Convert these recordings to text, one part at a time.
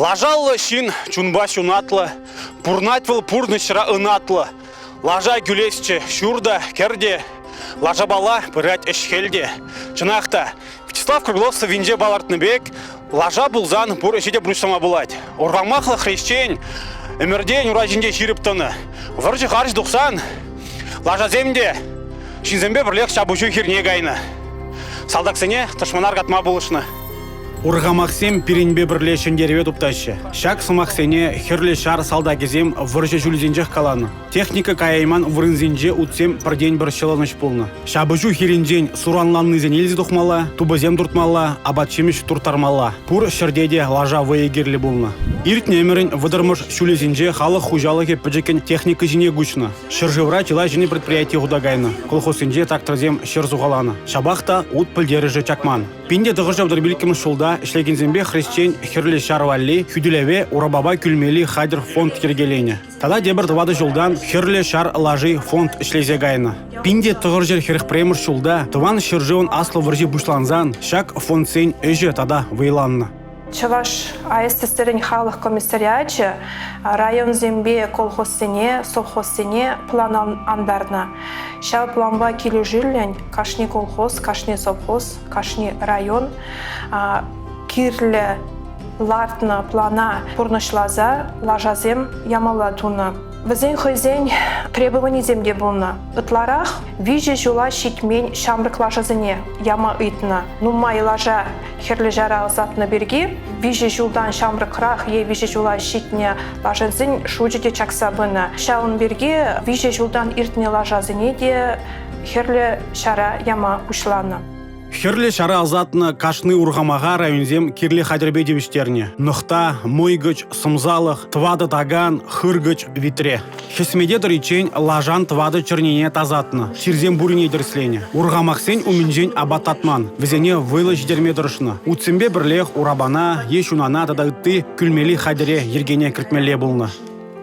Лашаллӑ ҫын чунпа ҫунатлӑ, пурнать вӑл пурнӑҫра ынатлӑ. Лаша кӳлесчӗ ҫур та, кӗр те, лашапала пырать ӗҫ-хӗл те. Чӑнах та, Вячеслав Крылов сӑввинче палӑртнӑ пек, лаша пулсан пур ӗҫе те пурнӑҫлама пулать. Урхамахлӑ хресчен ӗмӗртен ура ҫинче ҫирӗп тӑнӑ. Вӑрҫӑ-харҫ тухсан лашасем те ҫынсемпе пӗрлех ҫапӑҫу хирне кайнӑ. Салтаксене тӑшмана аркатма пулӑшнӑ. Урхамахсем пирӗнпе пӗрле ҫӗнтерӗве туптаҫҫӗ. Ҫак сӑмахсене Хӗрлӗ Ҫар салтакӗсем вӑрҫӑ ҫулӗсенчех каланӑ. Техника каяйман вырӑнсенче утсем пӗртен-пӗр ҫӑлӑнӑҫ пулнӑ. Ҫапӑҫу хирӗнчен суранланнисене илсе тухмалла, тупӑсем туртмалла, апат-ҫимӗҫ турттармалла. Пур ҫӗрте те лаша вӑйӗ кирлӗ пулнӑ. Иртнӗ ӗмӗрӗн вӑтӑрмӗш ҫулӗсенче халӑх хуҫалӑхӗ пӗчӗккӗн техника ҫине куҫнӑ. Ҫӗршывра чылай ҫӗнӗ предприяти хута кайнӑ. Колхозсенче тракторсем ҫӗр сухаланӑ. Ҫапах та ут пӗлтерӗшӗ чакман. 1935 ҫулта ӗҫлекенсемпе хресчен Хӗрлӗ Ҫар валли хӳтӗлеве урапапа кӳлмелли хатӗр фонд йӗркеленӗ. Тата тепӗр тӑватӑ ҫултан Хӗрлӗ Ҫар лаши фонд ӗҫлесе кайнӑ. 1941 ҫулта Тӑван ҫӗршывӑн Аслӑ вӑрҫи пуҫлансан ҫак фондсен ӗҫӗ тата вӑйланнӑ. Чӑваш АССРӗн халӑх комиссариачӗ районсемпе колхозсене, совхозсене план антарнӑ. Ҫав планпа килӗшӳллӗн кашни колхоз, кашни совхоз, кашни район кирлӗ лартнӑ плана пурнӑҫласа лашасем ямалла тунӑ. Вӗсен хӑйсен требованисем те пулнӑ. Ытларах виҫӗ ҫула ҫитмен ҫамрӑк лашасене яма ыйтнӑ. Нумай лаша Хӗрлӗ Ҫара ӑсатнӑ пирки виҫӗ ҫултан ҫамрӑкрах е виҫӗ ҫула ҫитнӗ лашасен шучӗ те чакса пынӑ. Ҫавӑн пирки виҫӗ ҫултан иртнӗ лашасене те Хӗрлӗ Ҫара яма пуҫланӑ. Хӗрлӗ Ҫара ӑсатнӑ кашни урхамаха районсем кирлӗ хатӗрпе тивӗҫтернӗ. Нӑхта, мӑйкӑч, сӑмсалӑх, тӑватӑ такан, хыркӑч, витре. Хӗсмете тӑриччен лашан тӑватӑ чӗрнине тасатнӑ, чирсем пуррине тӗрӗсленӗ. Урхамахсен умӗнчен апат татман, вӗсене вӑйлӑ ҫитерме тӑрӑшнӑ. Утсемпе пӗрлех урапана е ҫунана тата ытти кӳлмелли хатӗре йӗркене кӗртмелле пулнӑ.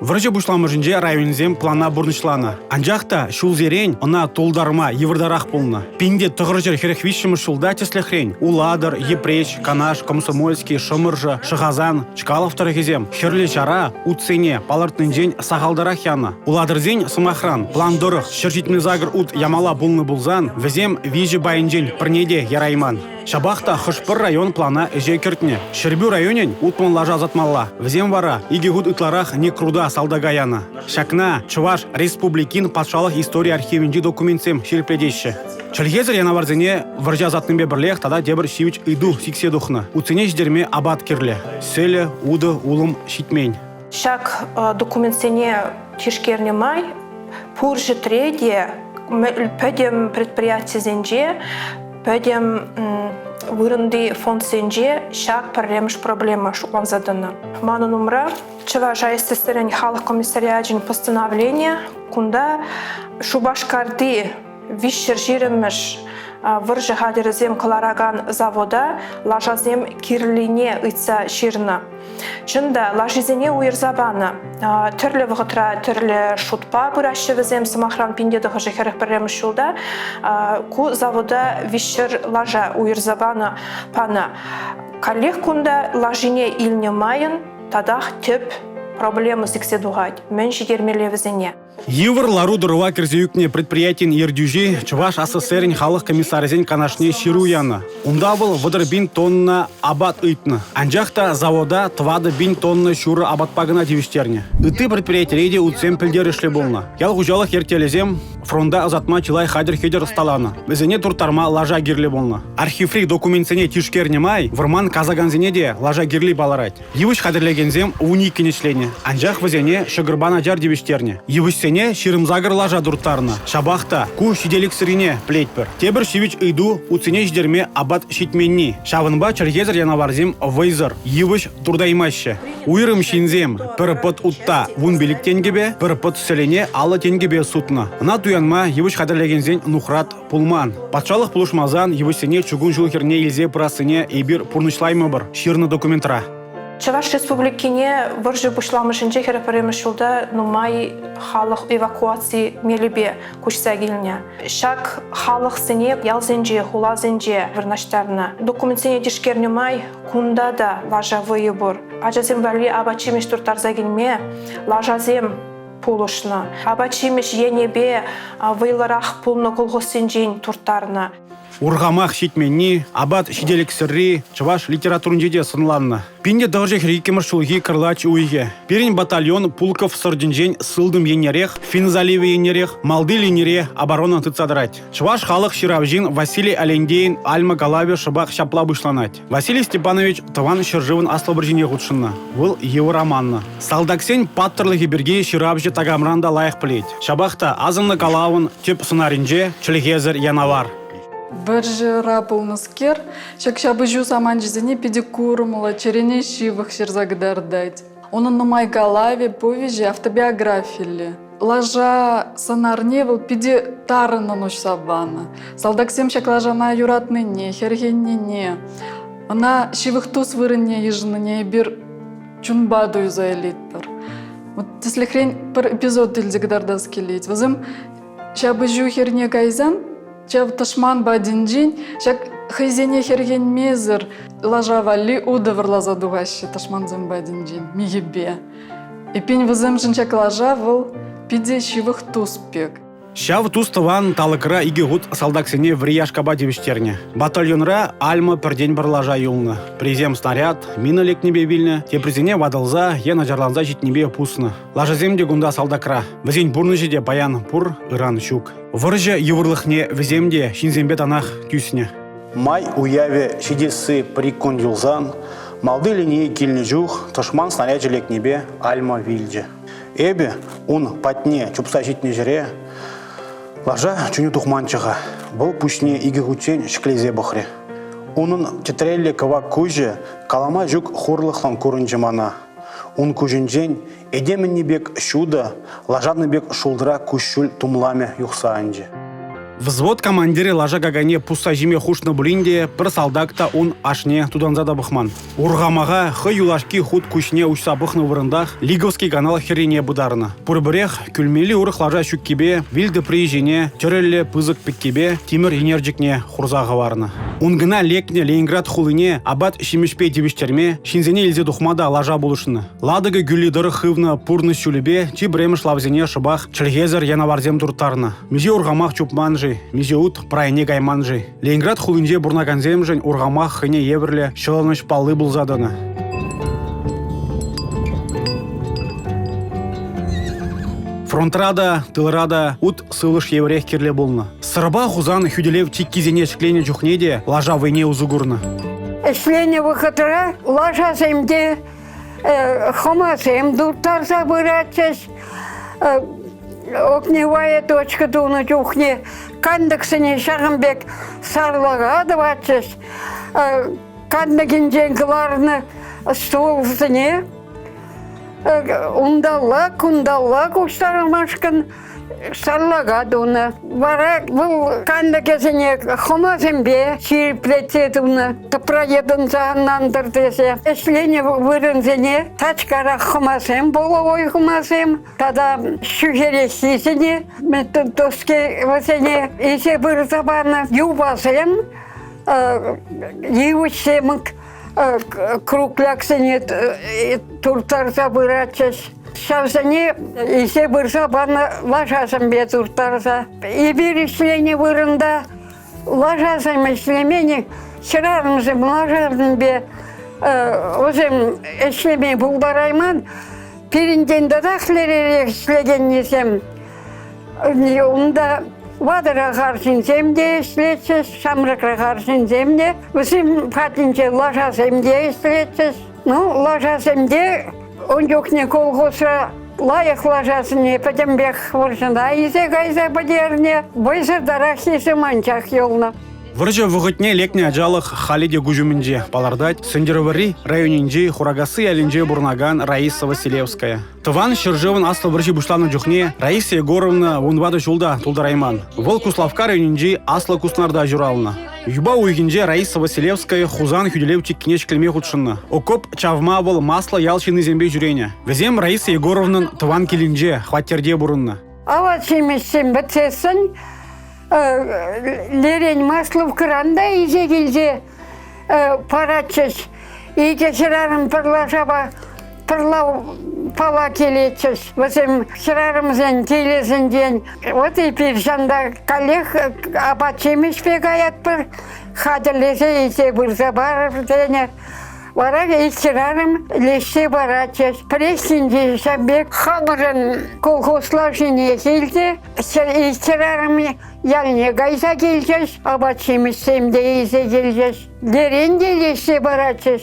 Вӑрҫӑ пуҫламӑшӗнче районсем плана пурнӑҫланӑ. Анчах та ҫулсерен ӑна тултарма йывӑртарах пулнӑ. 1943 ҫулта тӗслӗхрен Улатӑр, Йӗпреҫ, Канаш, Комсомольски, Шӑмӑршӑ, Шӑхасан, Чкалов тӑрӑхӗсем Хӗрлӗ Ҫара утсене палӑртнинчен сахалтарах янӑ. Улатӑрсен, сӑмахран, план тӑрӑх 178 ут ямала пулнӑ пулсан, вӗсем виҫӗ пайӗнчен пӗрне те ярайман. Ҫапах та хӑш-пӗр район плана ӗҫе кӗртнӗ. Ҫӗрпӳ районӗн 60 лаша ӑсатмалла. Вӗсем вара икӗ хут ытларах Некруда салтака янӑ. Ҫакна Чӑваш Республикин патшалӑх истори архивӗнчи документсем ҫирӗплетеҫҫӗ. Чӗлхесӗр янаварсене вӑрҫа ӑсатнипе пӗрлех тата тепӗр ҫивӗч ыйту сиксе тухнӑ. Утсене ҫитерме апат кирлӗ. Сӗлӗ, утӑ, улӑм ҫитмен. Ҫак документсене тишкернӗ май пур ҫӗртре те пӗтӗм предприятисенче, пӗтӗм вырӑнти фондсенче ҫак пӗрремӗш проблема шутланса тӑнӑ. Манӑн умра Чӑваш АССРӗн халӑх комиссариачӗн постановленийӗ. Кунта Шупашкарти 320-мӗш вӑрҫӑ хатӗрӗсем кӑларакан завода лашасем кирлине ыйтса ҫырнӑ. Чӑн та, лашисене уйӑрса панӑ. Тӗрлӗ вӑхӑтра тӗрлӗ шутпа пыраҫҫӗ вӗсем. Сӑмахран, 1941 ҫулта ку завода 300 лаша уйӑрса панӑ. панӑ. Каллех кунта лашине илнӗ майӑн татах тӗп проблема сиксе тухать. Мӗн ҫитермелле вӗсене? Йывӑр лару-тӑрӑва кӗрсе ӳкнӗ предприятин ертӳҫи Чӑваш АССРӗн халӑх комиссарӗсен канашне ҫыру янӑ. Унта вӑл 30 пин тонна апат ыйтнӑ. Анчах та завода 4 пин тонна ҫурӑ апатпа кӑна тивӗҫтернӗ. Ытти предприятире те утсем пӗлтерӗшлӗ пулнӑ. Ял хуҫалӑх ертелӗсем фронта ӑсатма чылай хатӗр-хӗтӗр ӑсталанӑ. Вӗсене турттарма лаша кирлӗ пулнӑ. Архиври документсене тишкернӗ май вӑрман касакансене те лаша кирли палӑрать. Йывӑҫ хатӗрлекенсем вуниккӗн ӗҫленӗ, анчах вӗсене ҫӑкӑрпа начар тивӗҫтернӗ. Йывӑҫсене 28 лаша турттарнӑ. Ҫапах та ку ҫителӗксӗррине пӗлетпӗр. Тепӗр ҫивӗч ыйту – утсене ҫитерме апат ҫитменни. Ҫавӑнпа чӗлхесӗр янаварсем вӑйсӑр, йывӑҫ туртаймаҫҫӗ. Уйрӑм ҫынсем пӗр пӑт утта 15 тенкӗпе, пӗр пӑт сӗлене 50 тенкӗпе сутнӑ. Ӑна туянма йывӑҫ хатӗрлекенсен нухрат пулман. Патшалӑх пулӑшмасан йывӑҫсене чукун ҫул хӗрне илсе пырассине эпир пурнӑҫлаймӑпӑр, ҫырнӑ документра. Чӑваш Республикине вӑрҫӑ пуҫламӑшӗнче 41 ҫулта нумай халӑх эвакуаци мелӗпе куҫса килнӗ. Ҫак халӑхсене ялсенче, хуласенче вырнаҫтарнӑ. Документсене тишкернӗ май кунта та лаша вӑйӗ пур. Ачасем валли апат-ҫимӗҫ турттарса килме лашасем пулӑшнӑ. Апат-ҫимӗҫ енӗпе вӑйлӑрах пулнӑ колхозсенчен турттарнӑ. Урхамах ҫитменни, апат ҫителӗксӗрри чӑваш литературинче те сӑнланнӑ. 1942 ҫулхи кӑрлач уйӑхӗ. Пирӗн батальон Пулков сӑртӗнчен сылтӑм еннерех, Финн заливӗ еннерех, малти линире оборона тытса тӑрать. Чӑваш халӑх ҫыравҫин Василий Алендейӗн «Альма» калавӗ шӑпах ҫапла пуҫланать. Василий Степанович Тӑван ҫӗршывӑн Аслӑ вӑрҫине хутшӑннӑ. Вӑл йывӑр аманнӑ. Салтаксен паттӑрлӑхӗ пирки ҫыравҫӑ такамран та лайӑх пӗлет. Ҫапах та асӑннӑ калавӑн тӗп сӑнарӗнче чӗлхесӗр янавар. Вӑрҫӑра пулнӑскер ҫак ҫапӑҫу саманчӗсене питӗ курӑмлӑ, чӗрене ҫывӑх ҫырса кӑтартать. Унӑн нумай калавӗ, повеҫӗ автобиографиллӗ. Лаша сӑнарне вӑл питӗ тарӑннӑн уҫса панӑ. Салтаксем ҫак лашана юратнине, хӗрхеннине, ӑна ҫывӑх тус вырӑнне йышӑннине эпир чунпа туйса илетпӗр. Вот тӗслӗхрен пӗр эпизод илсе кӑтартас килет. Вӗсем ҫапӑҫу хӗрне кайсан ҫав тӑшман патӗнчен ҫак хӑйсене хӗрхенмесӗр лаша валли утӑ вӑрласа тухаҫҫӗ тӑшмансем патӗнчен михӗпе. Эппин вӗсемшӗн ҫак лаша вӑл питӗ ҫывӑх тус пек. Ҫав тус-тӑван талӑкра икӗ хут салтаксене вӗри яшкапа тивӗҫтернӗ. Батальонра Альма пӗртен-пӗр лаша юлнӑ. Пӗрисем снаряд, мина лекнипе вилнӗ, теприсене ватӑлса е начарланса ҫитнипе пуснӑ. Лашасем те кунта салтакра. Вӗсен пурнӑҫӗ те паян пур, ыран ҫук. Вӑрҫӑ йывӑрлӑхне вӗсем те ҫынсемпе танах тӳснӗ. Май уявӗ ҫитесси пӗр-ик кун юлсан малти линие килнӗ чух тӑшман снарячӗ лекнипе Альма вилчӗ. Эпӗ ун патне чупса ҫитнӗ ҫӗре лаша чунӗ тухманччӗ-ха. Вӑл пуҫне икӗ хутчен ҫӗклесе пӑхрӗ. Унӑн тӗтреллӗ кӑвак куҫӗ калама ҫук хурлӑхлӑн курӑнчӗ мана. Ун куҫӗнчен этемӗнни пек ҫутӑ, лашанни пек шултра куҫҫуль тумламӗ юхса анчӗ. Взвод командирӗ лаша какайне пусса ҫиме хушнӑ пулин те пӗр салтак та ун ашне тутанса та пӑхман. Урхамаха хӑй юлашки хут куҫне уҫса пӑхнӑ вырӑнтах Лиговский канал хӗррине пытарнӑ. Пурпӗрех кӳлмелли урӑх лаша ҫуккипе вил тӑпри ҫине тӗрӗллӗ пысӑк пӗккипе тимӗр йӗнерчӗкне хурса хӑварнӑ. Ункӑна лекнӗ Ленинград хулине апат-ҫимӗҫпе тивӗҫтерме, ҫынсене илсе тухма та лаша пулӑшнӑ. Ладога кӳлли тӑрӑх хывнӑ пурнӑҫ ҫулӗпе чи пӗрремӗш лавсене шӑпах чӗлхесӗр янаварсем турттарнӑ. Миҫе урхамах чупман-ши, миҫе ут прайне кайман-ши? Ленинград хулинче пурӑнакансемшӗн урхамах хӑйне евӗрлӗ ҫӑлӑнӑҫ палли пулса тӑнӑ. Фронтра та, тылра та ут сывлӑш евӗрех кирлӗ пулнӑ. Сӑрпа Хусан хӳтӗлев чиккисене ҫӗкленӗ чухне те лаша вӑйне усӑ курнӑ. Ӗҫленӗ вӑхӑтра лашасем те хӑмасем турттарса пыратчӗҫ. Огневая точка тунӑ чухне кантӑксене ҫакӑн пек сарлака тӑватчӗҫ. Кантӑкӗнчен кӑларнӑ стволсене унталла, кунталла куҫтармашкӑн сарлака тунӑ. Вара вӑл кантӑкӗсене хӑмасемпе ҫирӗплетсе тунӑ. Тӑпра йӑтӑнса ан тесе. Ӗҫленӗ вырӑнсене тачкарах хӑмасем, половой хӑмасем тата ҫӳхереххисене, доски вӗсене илсе пырса панӑ юпасем, йывӑҫсем кругляксене турттарса пыратчӗҫ. Ҫавсене илсе пырса панӑ лашасемпе турттарса. Эпир ӗҫленӗ вырӑнта лашасем ӗҫлемен, хӗрарӑмсем лашасемпе вӗсем ӗҫлеме пултарайман. Пирӗнтен татах леререх ӗҫлекеннисем унта ватӑрах арҫынсем те ӗҫлетчӗҫ, ҫамрӑкрах арҫынсем те. Вӗсем патӗнче лашасем те ӗҫлетчӗҫ. Ну, лашасем те ун чухне колхозра лайӑх лашасене пӗтӗмпех вӑрҫӑна илсе кайса пӗтернӗ, вӑйсӑртараххисем анчах юлнӑ. Вӑрҫӑ вӑхӑтне лекнӗ ачалӑх халӗ те куҫ умӗнче, палӑртать Сӗнтӗрвӑрри районӗнчи Хуракасси ялӗнче пурӑнакан Раиса Василевская. Тӑван ҫӗршывӑн Аслӑ вӑрҫи пуҫланнӑ чухне Раиса Егоровна 14 ҫул та тултарайман. Вӑл Куславкка районӗнчи Аслӑ Куснарта ҫуралнӑ. Юпа уйӑхӗнче Раиса Василевская Хусан хӳтӗлев чиккине ҫӗклеме хутшӑннӑ. Окоп чавма вӑл Маслӑ ял ҫыннисемпе ҫӳренӗ. Вӗсем Раиса Егоровнӑн тӑван килӗнче, хваттерте пурӑннӑ. Апат-ҫимӗҫсем пӗтсессӗн лерен Масловкӑран та илсе килсе паратчӗҫ. Икӗ хӗрарӑм пӗр лашапа пӗр лав пала килетчӗҫ. Вӗсем хӗрарӑмсен килӗсенчен вот эпир ҫанта каллех апат-ҫимӗҫпе каятпӑр, хатӗрлесе илсе пырса парӑр тенӗ. Вара ик хӗрарӑм леҫсе паратчӗҫ. Пӗррехинче ҫав пек хамӑрӑн колхоз лашине илсе хӗрарӑм ялне кайса килчӗҫ, апат-ҫимӗҫсем те илсе килчӗҫ. Лерен те леҫсе паратчӗҫ.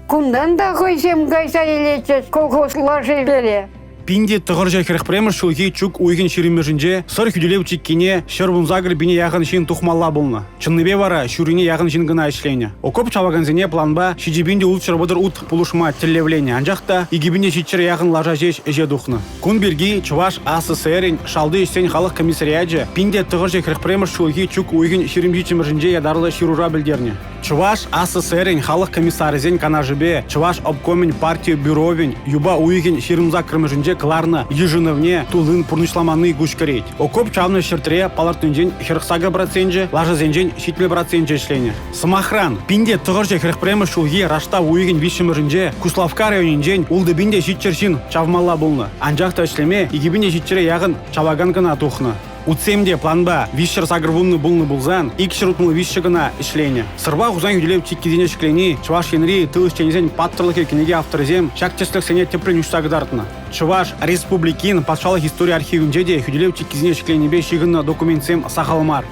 Кунтан та хӑйсем кайса илетчӗҫ колхоз лашипеле. 1941 ҫулхи чӳк уйӑхӗн 20-мӗшӗнче Сӑр хӳтӗлев чиккине 118 пине яхӑн ҫын тухмалла пулнӑ. Чӑннипе вара ҫуррине яхӑн ҫын кӑна ӗҫленӗ. Окоп чавакансене планпа 7630 ут пулӑшма тӗллевленӗ, анчах та 2700 яхӑн лаша ҫеҫ ӗҫе тухнӑ. Кун пирки Чӑваш АССРӗн Шалти ӗҫсен халӑх комиссариачӗ 1941 ҫулхи чӳк уйӑхӗн 27-мӗшӗнче ятарлӑ ҫырура пӗлтернӗ. Чӑваш АССРӗн халӑх комиссарӗсен канашӗпе Чӑваш обкомӗн парти бюровӗн юпа уйӑхӗн 28-мӗшӗнче кӑларнӑ йышӑнӑвне туллин пурнӑҫламанни куҫ кӗрет. Окоп чавнӑ ҫӗртре палӑртнинчен 48 проценчӗ, лашасенчен 70 проценчӗ ӗҫленӗ. Сӑмахран, 1941 ҫулхи раштав уйӑхӗн виҫҫӗмӗшӗнче Куславкка районӗнчен 6700 ҫын чавмалла пулнӑ. Анчах та ӗҫлеме 2700 яхӑн чавакан кӑна тухнӑ. Утсем те планпа 380 пулнӑ пулсан, 263 кӑна ӗҫленӗ. Сӑрпа Хусан хӳтӗлев чиккисене ҫӗклени Чӑваш Енри тыл ӗҫченӗсен паттӑрлӑхӗ кӗнеке авторӗсем ҫак тӗслӗхсене тӗплӗн уҫса кӑтартнӑ. Чӑваш Республикин патшалӑх истори архивӗнче те хӳтӗлев чиккисене ҫӗкленипе ҫыхӑннӑ документсем сахал мар.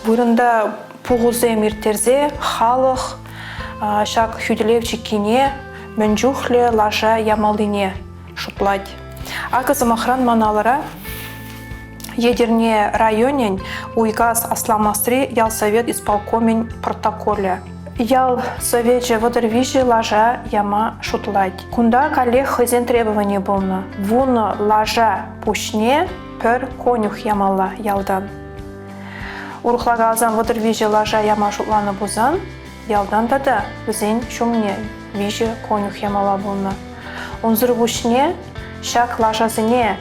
Вырӑнта пухусем ирттерсе халӑх ҫак хӳтӗлев чиккине мӗн чухлӗ лаша ямаллине шутлать. Акӑ, сӑмахран, ман алӑра Етӗрне районӗн Уйкас Асламасри ял совет исполкомӗн протоколӗ. Ял совечӗ 33 лаша яма шутлать. Кунта каллех хӑйсен требовани пулнӑ. 10 лаша пуҫне пӗр конюх ямалла ялтан. Урӑхла каласан, 33 лаша яма шутланӑ пулсан, ялтан тата вӗсен ҫумне виҫӗ конюх ямалла пулнӑ. Унсӑр пуҫне ҫак лашасене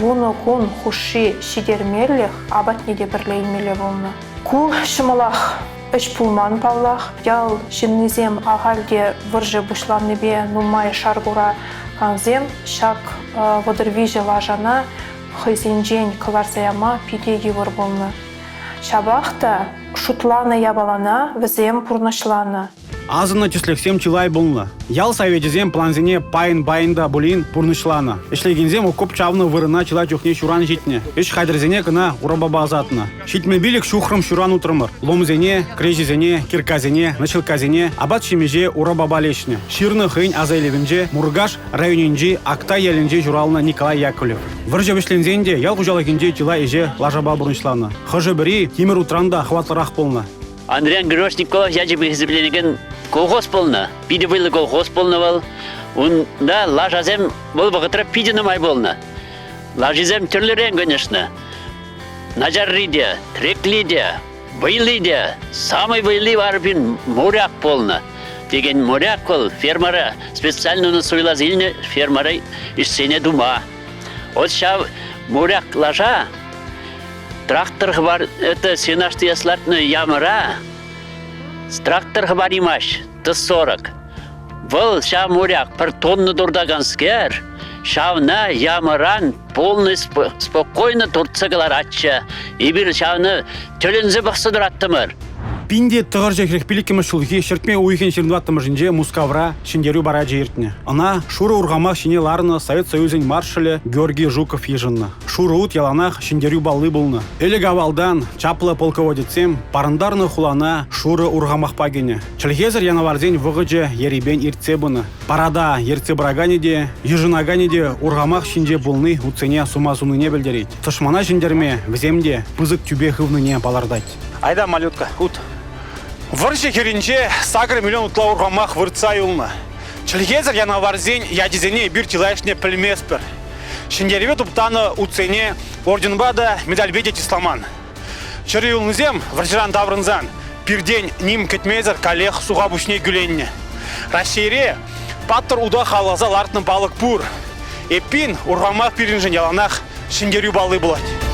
10 кун хушши ҫитермеллех апатне те пӗрле илмелле пулнӑ. Ку ҫӑмӑлах ӗҫ пулман паллах. Ял ҫыннисем ахаль те вӑрҫӑ пуҫланнипе нумай шар куракансем ҫак 33 лашана хӑйсенчен кӑларса яма питӗ йывӑр пулнӑ. Ҫапах та шутланӑ япалана вӗсем пурнӑҫланӑ. Асӑннӑ тӗслӗхсем чылай пулнӑ. Ял совечӗсем плансене пайӑн-пайӑн та пулин пурнӑҫланӑ. Ӗҫлекенсем окоп чавнӑ вырӑна чылай чухне ҫуран ҫитнӗ. Ӗҫ хатӗрӗсене кӑна урапапа ӑсатнӑ. 75 ҫухрӑм ҫуран утрӑмӑр. Ломсене, кӗреҫесене, кирккасене, наҫилккасене, апат-ҫимӗҫе урапапа леҫнӗ. Ҫырнӑ хӑйӗн аса илӗвӗнче Муркаш районӗнчи Актай ялӗнче ҫуралнӑ Николай Яковлев. Вӑрҫӑ вӗҫленсен те ял хуҫалӑхӗнче чылай ӗҫе лашапа пурнӑҫланӑ. Хӑшӗ-пӗри тимӗр утран та хӑватлӑрах пулнӑ. Андриян Григорьевич Николаев ячӗпе хисепленекен колхоз пулнӑ. Питӗ вӑйлӑ колхоз пулнӑ вӑл. Унта лашасем вӑл вӑхӑтра питӗ нумай пулнӑ. Лашисем тӗрлӗрен, конечно. Начарри те, трекли те, вӑйли те. Самый вӑйли вара пин моряк пулнӑ. Текен моряк вӑл фермӑра специально суйласа илнӗ фермӑра ӗҫсене тума. Вот ҫав моряк лаша Трактор хӑвар, это сенаж тыяс лартнӑ ямӑра трактор хӑваримасть, Т-40. Вӑл ҫав моряк пӗр тонна туртаканскер, ҫавна ямӑран полный спокойно туртса кӑларатчӗ. Эпир ҫавна тӗлӗнсе пӑхса тӑраттӑмӑр. 1945 ҫулхи ҫӗртме уйӑхӗн 24-мӗшӗнче Мускавра Ҫӗнтерӳ парачӗ иртнӗ. Ӑна шурӑ урхамах ҫине ларнӑ Совет Союзӗн маршалӗ Георгий Жуков йышӑннӑ. Шурӑ ут яланах ҫӗнтерӳ палли пулнӑ. Ӗлӗк-авалтан чаплӑ полководецсем парӑнтарнӑ хулана шурӑ урхамахпа кӗнӗ. Чӗлхесӗр янаварсен вӑхӑчӗ ерипен иртсе пынӑ. Парада ертсе пыраканӗ те, йышӑнаканӗ те урхамах ҫинче пулни утсене сума сунине пӗлтерет. Тӑшмана ҫӗнтерме вӗсем те пысӑк тӳпе хывнине палӑртать. Айда, малютка, ут. Вӑрҫӑ хирӗнче 8 миллион ытла урхамах выртса юлнӑ. Чӗлхесӗр янаварсен ячӗсене эпир чылайӑшне пӗлместпӗр. Ҫӗнтерӗве туптанӑ утсене орденпа та, медальпе те чысламан. Чӗрӗ юлнисем вӑрҫӑран таврӑнсан пиртен ним кӗтмесӗр каллех суха пуҫне кӳленнӗ. Раҫҫейре паттӑр ута халалласа лартнӑ палӑк пур. Эппин, урхамах пирӗншӗн яланах ҫӗнтерӳ палли пулать.